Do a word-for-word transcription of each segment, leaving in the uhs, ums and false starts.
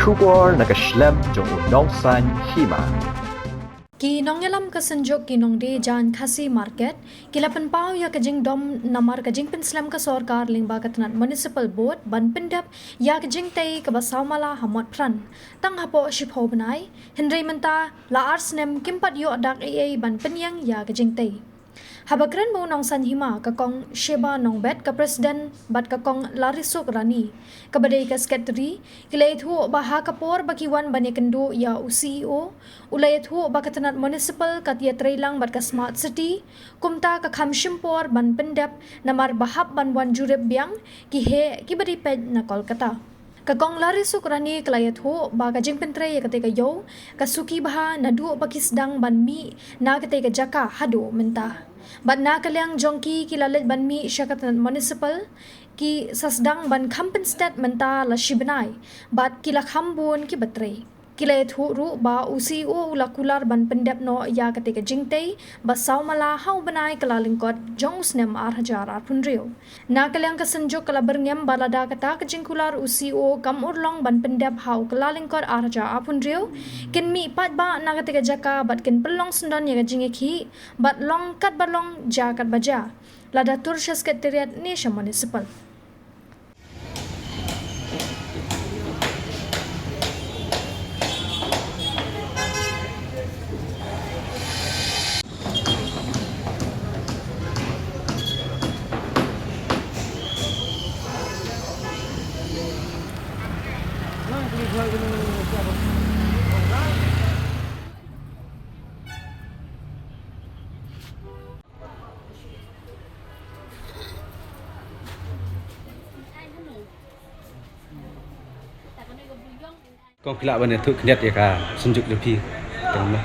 Khubor na ka shlem jong u Nongsaiñ Hima. Ki nongïalam ka Synjuk ki Nongdie Jaiñ Khasi Market ki la pynpaw ïa ka jingdom namar ka jingpynslem ka sorkar lyngba ka tnat Municipal Board ban pyndep ïa ka jingtei kaba saw mala ha Motphran. Tang hapoh shiphew bnai, hynrei mynta la ar snem kim pat ïoh dak ei ei ban pynïeng ïa ka jingtei. Haba kren bad u Nongsaiñ Hima, ka Kong Sheba Nongbet, ka President, bad ka Kong Larisuk Rani, kaba dei ka Secretary, ki la ïathuh ba ha ka por ba ki wan ban ïakynduh ïa u C E O, u la ïathuh ba ka tnat Municipal ka ïatreilang bad ka Smart City, kumta ka kham shim por ban pyndep namar ba hap ban wan jurip biang ki heh kiba dei peit na Kolkata. Ka Kong Larisuk Rani ka la ïathuh ba ka jingpyntrei ïa katei ka ïew ka suki bha naduh ba ki sdang ban mih na katei ka jaka haduh mynta. Bad na ka liang jong ki, ki la leit ban mih sha ka tnat Municipal, ki sa sdang ban kham pynstet mynta la shi bnai, bad ki la kham bun kiba trei. Ki la ïathuh ruh ba u C E O u la kular ban pyndep noh ïa katei ka jingtei ba saw mala ha u bnai Kyllalyngkot jong u snem ar hajar arphew hynriew. Na ka liang ka Synjuk ka la byrngem ba lada kata ka jingkular u C E O kam urlong ban pyndep ha u Kyllalyngkot ar hajar arphew hynriew, kin mih paidbah na katei ka jaka bad kin pynlong syndon ïa ka jingïakhih bad long katba long, jia katba jia, lada tur sha Secretariat ne sha Municipal. Kong, phi lah ban ïathuh khyndiat ïa ka Synjuk jong phi? Tang noh.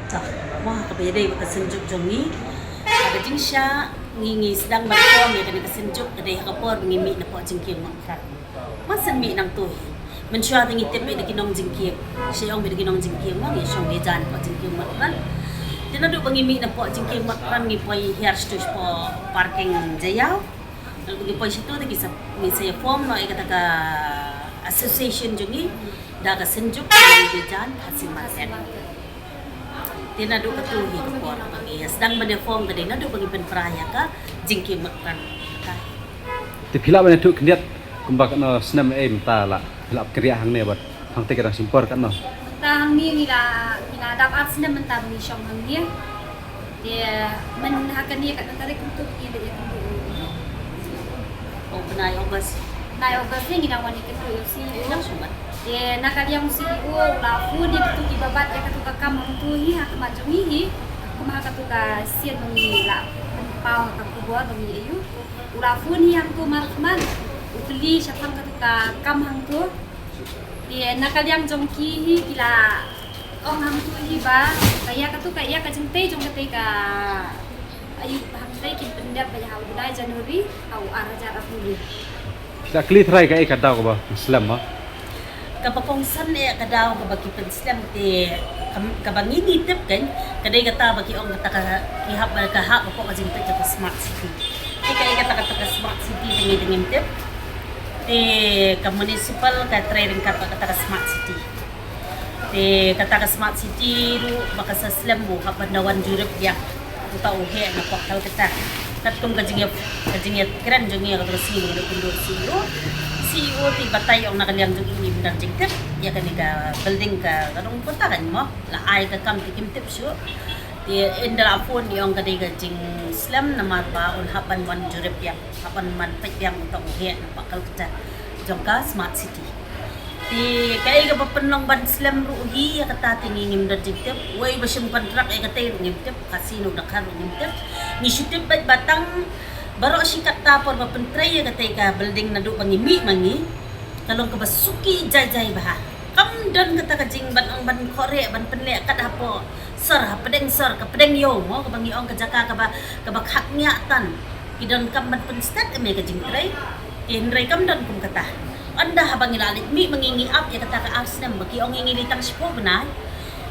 Tah, wah, kaba ïadei bad ka Synjuk jong ngi. Ka jingshisha ngi, ngi sdang ban form ïa kane ka Synjuk ka dei ha ka por ba ngi mih napoh jingkieng Motphran. Mar shen mih nangto hi, mynshuwa te ngi tip ba dei ki nongjingkieng. Sha ong ba dei ki nongjingkieng, ma ngi shong ngi jan napoh jingkieng Motphran. Te naduh ba ngi mih napoh jingkieng Motphran ngi poi hiar shato shapoh parking Jaiaw. Ngi poi shato te ngi sa, ngi sa form noh ïa kata ka association jong ngi da ka Synjuk Nongdie Jaiñ Khasi Market. Te naduh kato hi ka por ba ngi sdang ban ïa form ka dei naduh ba ngi pynpra ïa ka jingkieng Motphran. Te phi lah ban ïathuh khyndiat kumba katno snem ei mynta la phi la kynriah hangne bad hangtei ka dang shim por katno? Mynta hangne ngi la, ngi la dap ar snem mynta ba ngi shong hangne. Te mynta ha kane ka tarik kumto ngi la ïakynduh. Oh, bnai August. Bnai August ngi dang wan ïakynduh ïa u C E O. Te na ka liang u C E O u la phone ïa kito kiba bat ïa kato ka kam hangto hi ha khmat jong ngi hi. Kum ha kato ka sien ba ngi la pynpaw ha ka khubor ba ngi ïoh. U la phone hi hangto markhmat, u kylli shaphang kato ka kam hangto. Te na ka liang jong ki hi ki la ong hangto hi ba, ba ïa kato ka, ïa ka jingtei jong katei ka aiu hangtei kin pyndep ba ïa ha u bnai January ha u ar hajar arphew hynriew. Phi la kylli trai kaei ka daw kaba slem ma? Kaba kongsan eh ka daw kaba ki pynslem te kam-, kaba ngi ngi tip kan, ka dei kata ba ki ong kata ka, ki hap ba ka hap ba pok ka jingtip kata smart city. Te kaei kata, kata ka smart city te ngi te ngim tip. Te ka municipal ka trei ryngkat bad kata ka smart city. Te kata ka smart city ruh ba ka sa slem u hap ban da wan jurip biang uta u heh na pok Kolkata. Katkum ka jingïa, ka jingïakren jong ngi ïa ka sngi ba ngi dei kynduh C E O. C E O te batai ong na ka liang jong ngi ngim don jingtip ïa kane ka building ka, ka dong kata kan mo. La ai ka kam te kim tip shuh. Te ynda la phone ïa ong ka dei ka jingslem namar ba un hap ban wan jurip biang. Hap ban wan peit biang uta u heh na pok Kolkata jong ka smart city. Te kaei kaba pynlong ban slem ruh hi ïa kata te ngi ngim don jingtip. Wei ba shim kontrak ïa kata ruh ngim tip, ka sien u dkhar ruh ngim tip. Ngi shu tip beit ba tang baroh shi katta por ba pyntrei ïa kata ka building naduh ba ngi mih ma ngi, ka long kaba suki jai jai bha. Kam don kata ka jing ban ong ban khoreh ban pynleh kat hapoh sor, hapdeng sor, ka pdeng ïew mo, kaba ngi ong ka jaka kaba, kaba khak ngiah tan. Ki donkam ban pynstet ïa me ka jingtrei. Te hynrei kam don kum kata. Ynda haba ngi la leit mih ma ngi ngi ap ïa kata ka ar snem ba ki ong ïa ngi dei tang shiphew bnai.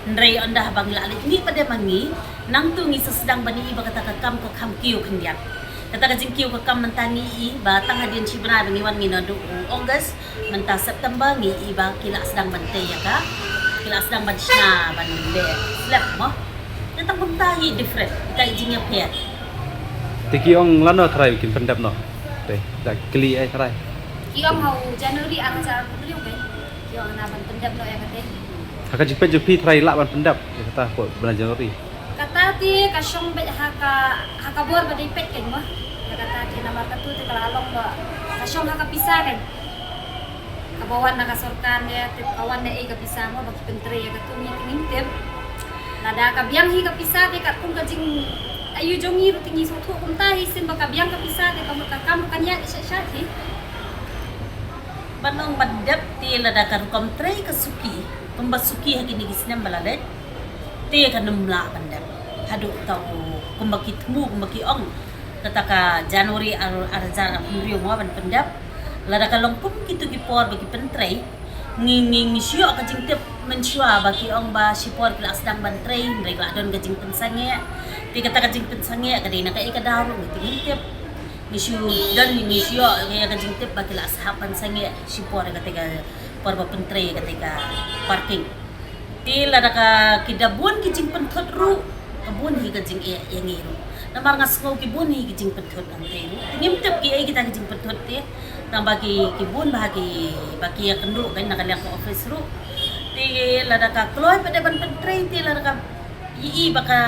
Hynrei ynda haba ngi la leit mih pat ma ngi, nangtu ngi sa sdang ban ïohi ba kata ka kam ka kham kiew khyndiat. Kata ka jingkiew ka kam mynta ngi i ba tang hadien shi bnai ba ngi wan ngi naduh u August, mynta September ngi i ba ki la sdang ban tei ïa ka, ki la sdang ban shna ban leh slab mo. Kata mynta hi different, ka jingïapher. Te ki ong lano trai kin pyndep noh. Te da kli ai trai. Ki ong ha u January ar hajar arphew hynriew. Ki ong na ban pyndep noh ïa kata. Ha ka jingpeit jong phi trai lah ban pyndep ïa kata hapoh bnai January. Kata te ka shong beit ha ka, ha ka bor ba dei peit kein mo. Ïa kata te namar katu te ka la long ba ka shong ha ka pisa kein. Kaba wan na ka sorkar ne te ka wan na ei ka pisa mo ba ki pyntrei ïa katu ngi te ngim tip. Lada ka biang hi ka pisa te katkum ka jing ayu jong ngi ruh te ngi sngewthuh kumta hi shisien ba ka biang ka pisa te ka mut ka kam ruh kan ïaid sha sha hi. Ban ong ban dep te lada ka rukom trei ka suki, kumba suki ha kine ki snem ba la leit. Te kan ym lah ban dep. Haduh tau kumba ki thmu kumba ki ong. Kata ka January ar, ar hajar arphew hynriew mo ban pyndep. Lada ka long kum kitu ki por ba ki pyntrei. Ngi, ngi, ngi shu ïoh ka jingtip mynshuwa ba ki ong ba shipor ki la sdang ban trei, hynrei ka la don ka jingpynsangeh. Te kata ka jingpynsangeh ka dei na kaei ka daw ruh ngi te ngim tip. Ngi shu don ngi shu ïoh ïa ka jingtip ba ki la sdang ban sangeh shipor ïa kata ka por ba pyntrei ïa kata ka parking. Te lada ka ki da bun ki jingpynthut ruh, ka bun hi ka jingeh ïa ngi ruh. Namar nga sngew ki bun hi ki jingpynthut hangtei ruh. Te ngim tip kiei kita ki jingpynthut te. Tang ba ki, ki bun ba ki, ba ki ïakynduh kein na ka liang ka office ruh. Te lada ka kloi pat de ban pyntrei te lada ka ïohi ba ka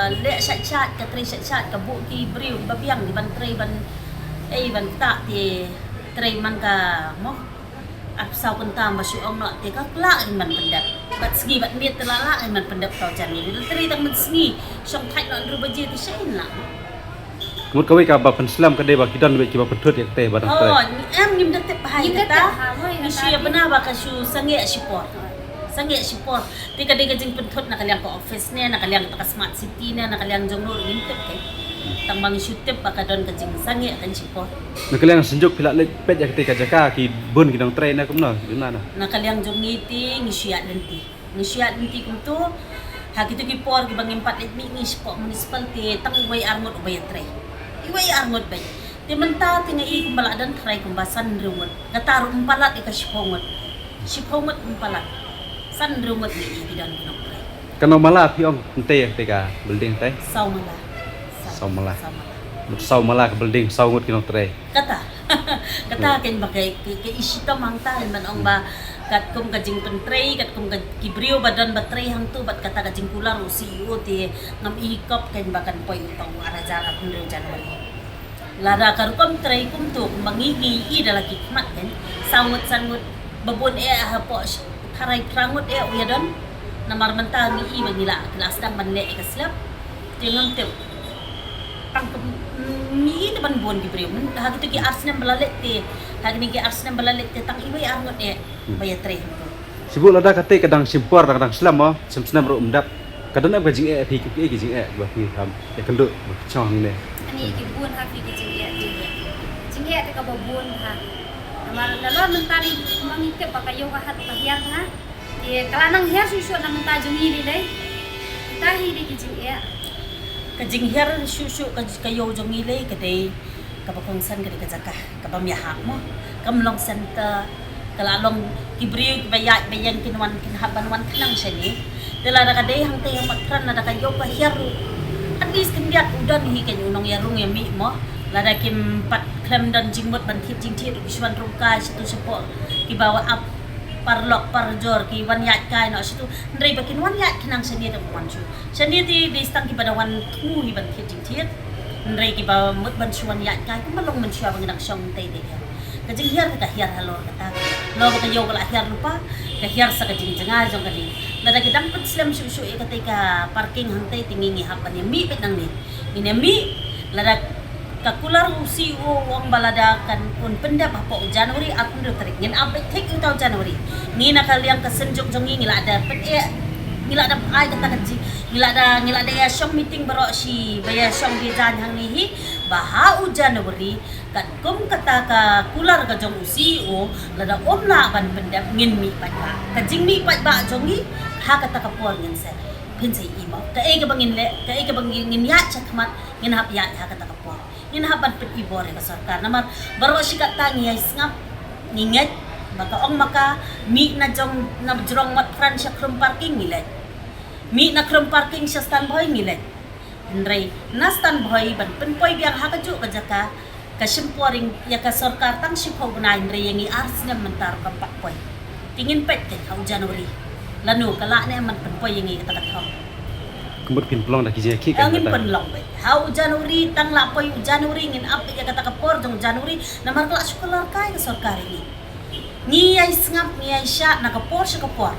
leh shat shat, ka trei shat shat, ka buh ki briew ba biang ki ban trei ban, ei ban ktah te trei man ka mo. Arphew saw kynta ba shu ong noh te ka lah kin ban pyndep. Bad sngi bad miet te la lah kin ban pyndep tau January. Lada trei tang mynsngi shong thait noh hynriew baje te shai lah. Mut kawei kaba pynslem ka dei ba ki don wei kiba pynthut ïa kata ba dang trei. Oh, em ngim da tip bha ïa kata. Ngi shu ïa bna ba ka shu sangeh shipor. Sangeh shipor. Te ka dei ka jingpynthut na ka liang ka office ne, na ka liang ka smart city ne, na ka liang jong ruh ngim tip kein. Tang ba ngi shu tip ba ka don ka jingsangeh kein shipor. Na ka liang Synjuk phi la leit peit ïa kata ka jaka ki bun ki nongtrei ne kumno, kumno na. Na ka liang jong ngi te ngi shu ïaid lynti. Ngi shu ïaid lynti kumto, ha kito ki por kiba ngim pat leit mih ngi shapoh municipal te tang iwei arngut uba ïatrei. Iwei arngut beit. Te mynta te nga i kumba la don trai kumba san hynriew ngut. Kata ruh ym palat ïa ka shiphew ngut. Shiphew ngut ym palat. San hynriew ngut nga i ki don ki nongtrei. Kano mala phi ong hangtei te ka building te? Saw mala. Saw mala. Saw mala. Mut saw mala ka building, saw ngut ki nongtrei. Kata. Kata kein ba ka, ka, ka i shitom hangta ban ong ba katkum ka jingpyntrei, katkum ka ki briew ba don ba trei hangto bad kata ka jingkular u C E O te ngam i kop kein ba kan poi uta u ar hajar arphew hynriew January. Lada ka rukom trei kumto kumba ngi ngi i da la ki khmat kein saw ngut san ngut ba bun eh hapoh sh-, tharai phra ngut eh u ïa don. Namar mynta ngi i ba ngi la, ki la sdang ban leh ïa ka slab. Te ngam tip. Tang ka, mm, ngi i te ban bun ki briew. Myn, ha kito ki ar snem ba la leit te, ha kine ki ar snem ba la leit te tang iwei arngut eh ba ïatrei hangto. Shu buh lada kata ka dang shim por, dang, dang slem mo, snem snem ruh ym dap. Ka don em ka jingeh phi, ki, ki jingeh ba phi ham ïakynduh ba phi shong hangne. Ani ki bun ha phi ki jingeh, jingeh. Jingeh te kaba bun ha. Namar nalor mynta ngi, ma ngi tip ba ka ïew ka hat ka hiar ha. Te ka la nang hiar shuh shuh na mynta jong ngi lei lei. Mynta hi dei ki jingeh. Ka jinghiar shuh shuh ka, ka ïew jong ngi lei ka dei kaba kongsan ka dei ka jaka kaba ym ïahap mo. Kam long center ka la long ki briew kiba ïaid ba ïeng kin wan kin hap ban wan khnang shane. Te lada ka dei hangtei ha Motphran lada ka ïew ka hiar ruh. At least khyndiat u don hi kein u nongïarung ïamih mo. Lada kim pat khlem don jingmut ban thied jingthied ruh ki shu wan rung kai shatu shapoh kiba ap paralok parajor ki wan ïaid kai noh shatu. Hynrei ba kin wan ïaid khnang shane te ym wan shuh. Shane te dei tang kiba da wan thmu hi ban thied jingthied. Hynrei kiba mut ban shu wan ïaid kai kumba long mynshuwa ba ngi dang shong tei te. Ka jinghiar te ka hiar halor kata. Lada ka ïew ka la hiar lypa, ka hiar sa ka jingjngai jong kane. Lada ki dang pynslem shuh shuh ïa kata ka parking hangtei te ngi ngi hap ban ïamih beit nangne. Ngin ïamih lada ka kular u C E O u ong ba lada kan un pyndep hapoh u January arphew hynriew tarik. Ngin ap beit thik uta u January. Ngi na ka liang ka Synjuk jong ngi ngi la da pyneh, ngi la da ai kata ka ji, ngi la da, ngi la da ïa shong meeting baroh shi ba ïa shong beit jan hangne hi ba ha u January katkum kata ka kular ka jong u C E O lada um lah ban pyndep ngin mih paidbah. Ka jingmih paidbah jong ngi ha kata ka por ngin sa, phin sa i mo. Kaei kaba ngin leh, kaei kaba ngin, ngin ïaid shakhmat ngin hap ïaid ha kata ka por. Ngin hap ban pynibor ïa ka sorkar namar baroh shi katta ngi ïai sngap, ngi ngeit ba ka ong ma ka, mih na jrong, na jrong Motphran sha Khrum Parking ngi leit. Mih na Khrum Parking sha Stan Bhoi ngi leit. Hynrei na Stan Bhoi ban pynpoi biang ha kajuh ka jaka, ka shim por ïa ka sorkar tang shiphew bnai, hynrei ïa ngi ar snem mynta ruh kam pat poi. Te ngin peit te ha u January lano ka lah ne em ban pynpoi ïa ngi kata ka thong. Ka mut phin pynlong da ki jingïakhih kan, ngin pynlong beit ha u January, tang la poi u January ngin ap ïa kata ka por jong January namar ka lah shu ka lor kai ka sorkar ïa ngi. Ngi ïai sngap, ngi ïai shah na ka por sha ka por.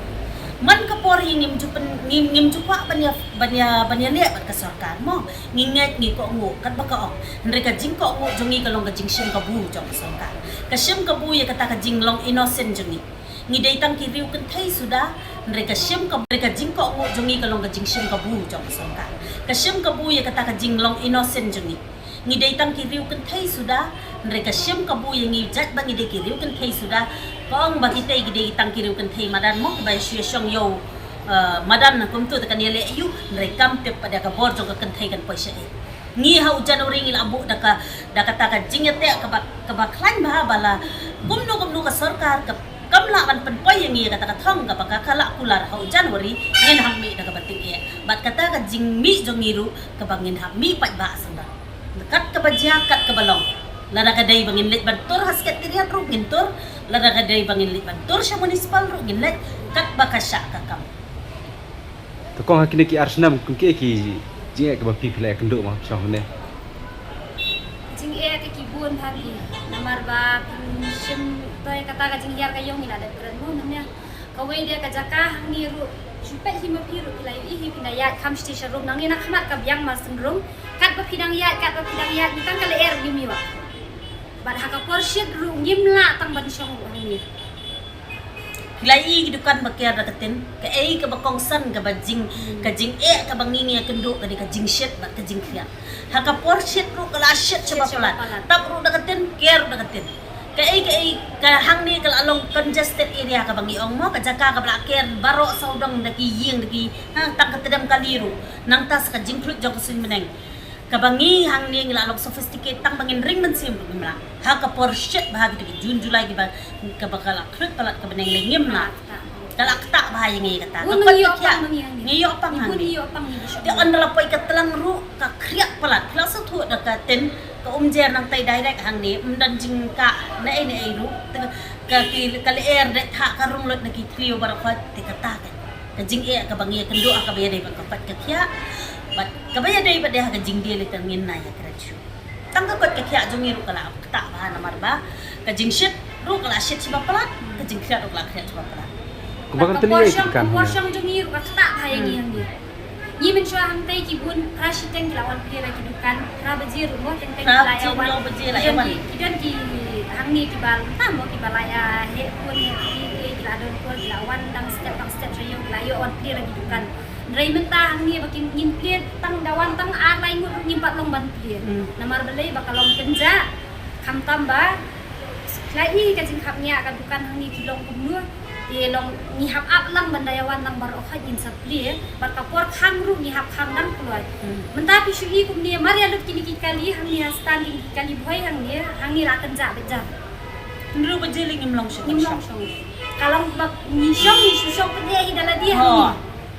Man ka por hi ngim ju pyn, ngim, ngim ju kwah ban ïa, ban ïa, ban ïaleh bad ka sorkar mo. Ngi ngeit, ngi kohnguh katba ka ong. Hynrei ka jingkohnguh jong ngi ka long ka jingshim kabu jong ka sorkar. Ka shim kabu ïa kata ka jinglong innocent jong ngi. Ngi dei tang ki riew kynthei suda, hynrei ka shim kabu, hynrei ka jingkohnguh jong ngi ka long ka jingshim kabu jong ka sorkar. Ka shim kabu ïa kata ka jinglong innocent jong ngi. Ngi dei tang ki riew kynthei suda, hynrei ka shim kabu ïa ngi jait ba ngi dei ki riew kynthei suda. Ka ong ba kitei ki dei tang ki riew kynthei madan mo, kiba shu ïa shong ïew, eh, madan, kumto te kan ïaleh ïa u, hynrei kam tip pat da ka bor jong ka kynthei kan poi shaei. Ngi ha u January ngi la buh da ka, da kata ka jingïateh kaba, kaba khlaiñ bha ba la kumno kumno ka sorkar ka, kam lah ban pynpoi ïa ngi ïa kata ka thong kaba ka, ka lah kular. Ha u January ngin hap mih da kaba tyngeh bad kata ka jingmih jong ngi ruh kaba ngin hap mih paidbah sngewbha. Kat kaba jia, kat kaba long. Lada ka dei ba ngin leit ban tur ha Secretariat ruh ngin tur, lada ka dei ba ngin leit ban tur sha Municipal ruh ngin leit, katba ka shah ka kam. To kong, ha kine ki ar snem kum kiei ki jingeh kiba phi, phi la ïakynduh ma phi shong hangne? Jingeh te ki bun bha phi, namar ba phin shim to ïa kata ka jinghiar ka ïong ngi la dep kren bun hangne. Kawei de ka jaka hangne ruh, shu peit hi ma phi ruh, phi la ïohi hi, phi nang ïaid kham shisha rum, nangne na khmat ka biang Marsynrung. Katba phi nang ïaid, katba phi nang ïaid, ngi tang ka lyer ngim ïoh. Bad ha ka por shit ruh ngim lah tang ban shong ruh hangne. Phi la ïohi ki dukan ba ker da ka tin, kaei kaba kongsan kaba jing, ka jingeh kaba ngi ngi ïakynduh ka dei ka jingshit bad ka jingkhriat. Ha ka por shit ruh ka la shit shaba palat. Tap ruh da ka tin, ker da ka tin. Kaei kaei ka hangne ka la long congested area kaba ngi ong mo, ka jaka kaba la ker baroh sawdong da ki ïing da ki, ha, tang ka tdem kali ruh. Nangta sa ka jingkhluit jong ka suiñ bneng. Kaba ngi hangne ngi la long sophisticated tang ba ngin ring mynsiem ruh ngim lah. Ha ka por shit bha kita ki June July kiba, kaba ka la khluit palat ka bneng lei ngim lah. Ka la ktah bha ïa ngi kata. Ka kot ka khiah ngi ïoh pang hangne. Te ynda la poi ka tlang ruh ka khriat palat. Phi la sngewthuh da ka tin, ka umjer nangtai direct hangne, ym don jingkah ne ei ne ei ruh. Te ka ki, ka lyer de thah ka rung lut na ki thliew baroh khoit, te kata ka, ka jingeh kaba ngi ïakynduh ha kaba ïadei bad ka kot ka khiah. Bad kaba ïadei bad de ha ka jingdie lei te ngin nang ïakren shuh. Tang ka kot ka khiah jong ngi ruh ka la ktah bha namar ba ka jingshit ruh ka la shit shaba palat, ka jingkhriat ruh ka la khriat shaba palat. Kumba kan teli ïa ki dukan hangne? Ka por shong jong ngi ruh ka ktah bha ïa ngi hangne. Ngi mynshuwa hangtei ki bun phra shiteng ki la wan plie la ki dukan, phra baje ruh mo, teng teng ki la ïa wan. Ki don ki, ki don ki hangne kiba tam mo, kiba la ïa heh bun, ki, ki la don por, ki la wan dang step dang step sha ïew, ki la ïoh wan plie la ki dukan. Hynrei mynta hangne ba kin, ngin plie tang da wan tang ar lai ngut ruh ngim pat long ban plie. Namar balei ba ka long kynjah, khamtam ba la i ka jingkhapngiah ka dukan hangne ki long kumno. Te long ngi hap ap lang ban da ïa wan lang baroh khoit ngin sa plie, bad ka por khang ruh ngi hap khang dang kloi. Mynta phi shu i kumne mar ïa lut kine ki kali hangne ha stand, kine ki kali bhoi hangne, hangne la kynjah beit jar. Hynriew baje lei ngim long shuh. Ngim long shuh. Ka long ba ngi shong, ngi shu shong pyneh hi da lade hangne.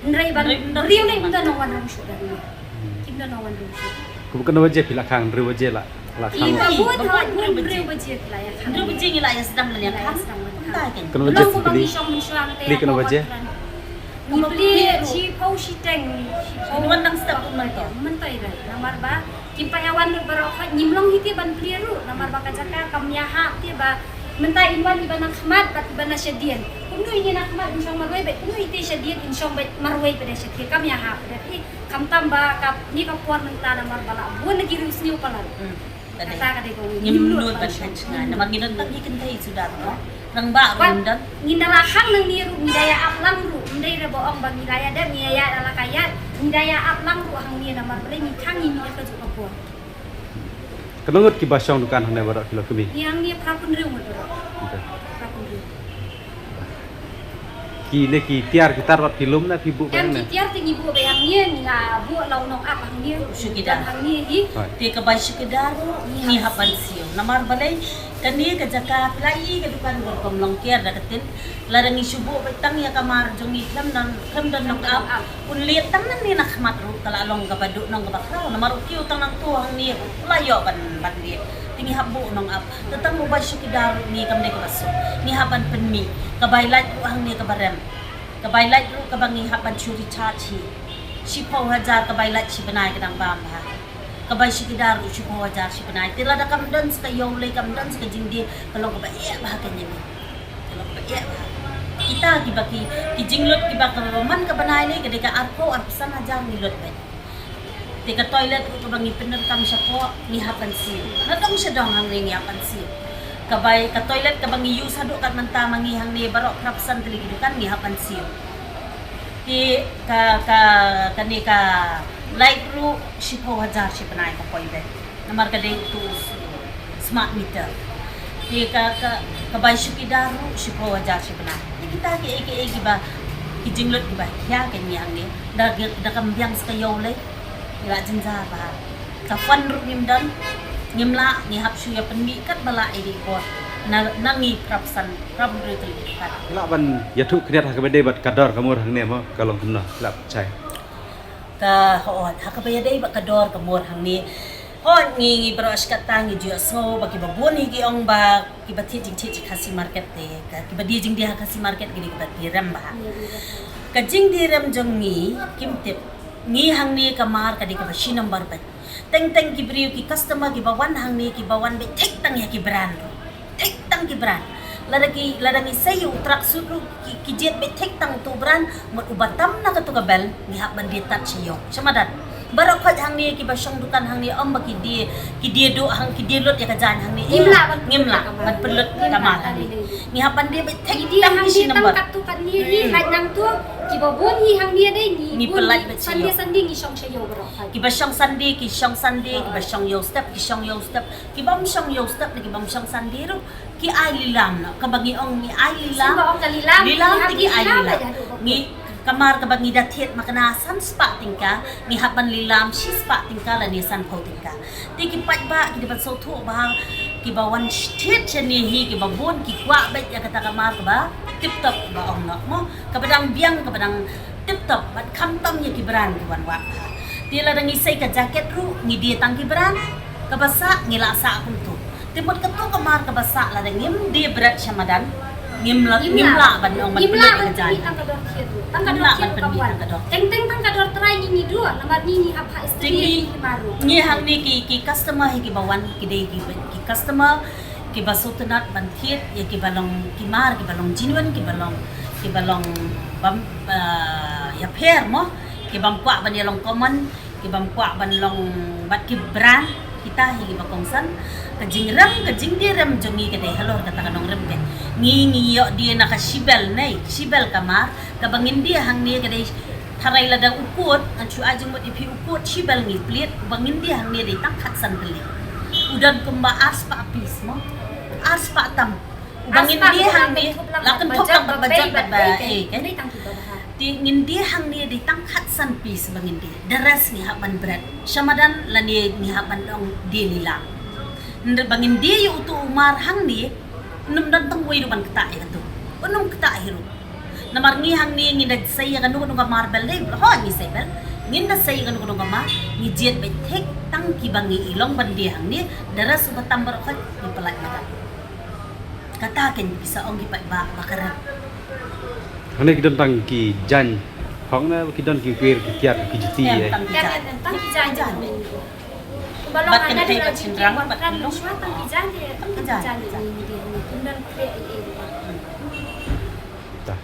Hynrei ba hynriew lei ym don nongwan rung shuh da hangne. Kim don nongwan rung shuh. Kumno baje phi la khang, hynriew baje la, la khang? Ki ba bun, hynriew baje phi la ïa khang. Hynriew baje ngi la ïa sdang ban ïa khang. Kumta ken. Kumno baje phi plie? Plie kumno baje? Ngi plie shiphew shiteng. Ngi wan dang step kumta. Mynta ïa namar ba kim pat ïa wan lut baroh khoit, ngim long hi te ban plie ruh namar ba ka jaka kam ïahap te ba mynta in wan iba na khmat bad iba na shadien. Kumno ine na khmat in shong marwei bad kumno ite shadien in shong bad marwei pat da shadien, kam ïahap da phi. Khamtam ba ka, ni ka por mynta namar ba la bun na ki riewsniew palat. Kata ka dei kawei. Ngim nud ban pynshai namar ngi don tang ki kynthei suda no. Rangbah ruh ngim don. Ngi da la khang nangne ruh ngi da ïa ap lang ruh, ym dei re ba ong ba ngi la ïa dep, ngi ïa ïa da la ka ïa, ngi da ïa ap lang ruh hangne namar balei ngi khang ngi mih ïa kajuh ka por. Katno ngut kiba shong dukan hangne baroh ki long kmie? Ngi hangne phra phew hynriew ngut baroh. Phra phew hynriew. Ki ne ki tiar ki tar wat ki lum na phi buh bang ne? Em ki tiar te ngi buh bang ne, ngi la buh la u nong ap hangne. Chowkidar. Hangne hi. Te ka bai chowkidar ruh ngi hap ban siew. Namar balei kane ka jaka phi la i ka dukan ruh kam long kiar da ka tin. Lada ngi shu buh beit tang ïa ka mar jong ngi khlem don, khlem don nong ap. Un leit tang nangne na khmat ruh ka la long kaba duh nong kaba khraw. Namar u kiew tang nangto hangne u la ïoh ban, ban leit. Te ngi hap buh nong ap. Te tang u bai chowkidar ruh ngi kam dei kaba suk. Ngi hap ban pynmih. Ka bai light ruh hangne kaba rem. Ka bai light ruh kaba ngi hap ban shu recharge hi. Shiphew hajar ka bai light shi bnai ka dang bam bha. Ka bai chowkidar ruh shiphew hajar shi bnai. Te lada kam don sa ka ïew lei, kam don sa ka jingdie, ka long kaba eh bha ka jingdie. Ka long kaba eh bha. Kita kiba ki, ki jinglut kiba ka man ka bnai lei ka dei ka arphew arphew san hajar ngi lut beit. Te ka toilet ruh kaba ngi pyndonkam shapoh ngi hap ban siew. Na dong sha dong hangne ngi hap ban siew. Ka bai ka toilet kaba ngi use haduh kat mynta ma ngi hangne baroh phra phew san tylli ki dukan ngi hap ban siew. Te ka, ka, kane ka light ruh shiphew hajar shi bnai ka poi beit. Namar ka dei uto u smart meter. Te ka, ka, ka bai chowkidar ruh shiphew hajar shi bnai. Te kita kiei kiei kiba ki jinglut kiba khia kein ngi hangne. Da, da kam biang sa ka ïew lei. Ngi la jynjar bha. Ka fund ruh ngim don. Ngim lah, ngi hap shu ïa pynmih katba lah ïa ki bor. Na, na ngi phra phew san, phra phew hynriew tylli ki dukan. Lah ban ïathuh khyndiat ha kaba dei bad ka dor ka mur hangne mo, ka long kumno, lah ban shai. Ka hooid, ha kaba ïadei bad ka dor ka mur hangne. Hooid, ngi, ngi baroh shi katta ngi ju ïohsngew ba kiba bun hi ki ong ba kiba thied jingthied sha Khasi Market te, ka, kiba die jingdie ha Khasi Market ki dei kiba die rem bha. Ka jingdie rem jong ngi kim tip. Ngi hangne ka mar ka dei kaba shi number beit. Teng teng ki briew ki customer kiba wan hangne kiba wan beit thik tang ïa ki brand ruh. Thik tang ki brand. Lada ki, lada ngi sei u tracksuit ruh ki, ki jied beit thik tang uto u brand, mut uba tam na kato ka bel ngi hap ban die tad sha ïew. Sha madan. Baroh khoit hangne kiba shong dukan hangne ym ba ki die, ki die duh hang, ki die lut ïa ka jaiñ hangne. Ngim lah ban pynlut ka mar hangne. Ngi hap ban die beit thik tang ki shi number. Kato katne hi hait nangto kiba bun hi hangne dei ngi pynlait beit sha ïew. Sunday Sunday ngi shong sha ïew baroh khoit. Kiba shong Sunday ki shong Sunday, kiba shong ïew step ki shong ïew step. Ki bym shong ïew step ne ki bym shong Sunday ruh ki ai lilam noh. Kaba ngi ong ngi ai lilam. Lilam te ki ai lilam. Ngi ka mar kaba ngi da thied ma kane san spah tyngka, ngi hap ban lilam shi spah tyngka lane sanphew tyngka. Te ki paidbah ki dei ban sngewthuh ba kiba wan thied shane hi kiba bun ki kwah beit ïa kata ka mar kaba tip top ba ong noh mo. Kaba dang biang kaba dang tip top bad khamtam ïa ki brand ki wan wad bha. Te lada ngi sei ka jacket ruh ngi die tang ki brand, kaba sah ngi lah sah kumto. Te mut kato ka mar kaba sah lada ngim die bret sha madan ngim lah, ngim lah ban ong ban pynlut ïa ka jaiñ. Ngim lah ban pynlut tang ka dor. Teng teng tang ka dor trai ngi ngi duh namar ngi ngi hap ha istri ngi mar ruh. Ngi hangne ki, ki customer hi kiba wan ki dei ki, ki customer kiba sngewtynnat ban thied ïa kiba long ki mar kiba long genuine kiba long, kiba long bym, ah, ïapher mo, ki bym kwah ban ïa long common, ki bym kwah ban long bad ki brand. Kita hi kiba kongsan. Ka jingrem, ka jingdie rem jong ngi ka dei halor kata ka nongrem ka. Ngi, ngi ïoh die na ka shibel ne, shibel ka mar, kaba ngin die hangne ka dei Tharai lada u kot, ngan shu ai jingmut ïa phi u kot shibel ngi plie, uba ngin die hangne dei tang khatsan tylli. U don kumba arspah piece mo. Arspah tam. Uba ngin die hangne la kynthup lang bad ba jam bad ba ei kan. Te ngin die hangne dei tang khatsan piece ba ngin die. The rest ngi hap ban bret. Sha madan lane ngi hap ban ong die lilam. Hynrei ba ngin die ïa uto u mar hangne, ym don tang wei ruh ban ktah ïa kato. Ym ktah hi ruh. Namar ngi hangne ngin da sei ïa kano kano ka mar bel dei, hooid ngi sei bel. Ngin da sei ïa kano kano ka mar, ngi jied beit thik tang kiba ngi i long ban die hangne, the rest uba tam baroh khoit ngi pyllait madan. Kata kein ki sa ong ki paidbah ba ka rem. Hangne ki don tang ki jaiñ hok ne ki don ki kwier ki kiad ki juti. Em, tang ki jaiñ. Tang ki jaiñ. Bad kynthei bad shynrang bad ki long. Tang ki jaiñ. Tang ki jaiñ. Ta.